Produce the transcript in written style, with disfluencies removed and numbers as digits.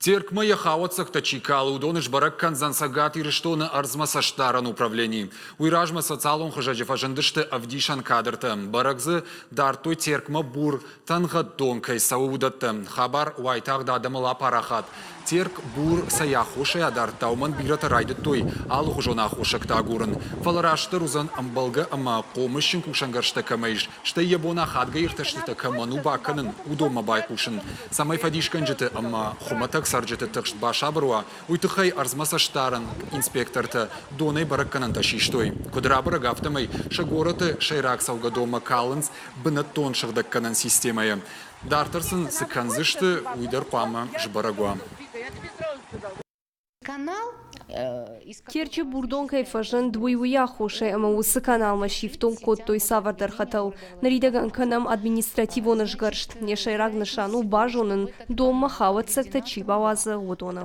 Теркмӕ йӕ хауӕццӕгтӕ чи калы, уыдоны сбӕрӕг кӕндзӕн Цӕгат Ирыстоны ӕрдзмӕ цӕстдарӕн управлени. Уый размӕ социалон хызӕджы фӕзындысты ӕвдисӕн кадртӕ. Бӕрӕг дзы дардтой Теркмӕ бур тӕнгъӕд дон кӕй цӕуы, уыдӕттӕ. Хабар уайтагъд адӕмыл апарахат. Терк бур цӕй аххосӕй адардта, уымӕн бирӕтӕ райдыдтой алыхуызон аххосӕгтӕ агурын. Фӕлӕ растдӕр уыдзӕн ӕмбӕлгӕ ӕмӕ хъомысджын кусӕнгӕрзтӕ кӕмӕ ис, стӕй йӕ бон ахадгӕ иртӕстытӕ кӕмӕн у бакӕнын, уыдонмӕ байхъусын. Цӕмӕй фӕдисгӕнджыты ӕмӕ хуымӕтӕг цӕрджыты тыхст басабыр уа, уый тыххӕй ӕрдзмӕ цӕстдарӕн инспектортӕ донӕй бӕрӕггӕнӕнтӕ систой. Куыд рабӕрӕг, афтӕмӕй сӕ горӕты сӕйраг цӕугӕдонмӕ калынц бынӕттон сыгъдӕггӕнӕн системӕйы. Дарддӕр сын цы кӕндзысты, уый дӕр хъуамӕ сбӕрӕг уа. Терчы бурдон кӕй фӕзынд, уый уый аххосӕй ӕмӕ уыцы каналмӕ сифтонг кодтой цавӕрдӕр хӕтӕл. Ныридӕгӕн кӕнӕм административон сгӕрст. Йӕ сӕйраг нысан у базонын, донмӕ хауӕццӕгтӕ чи бауадзы, уыдоны.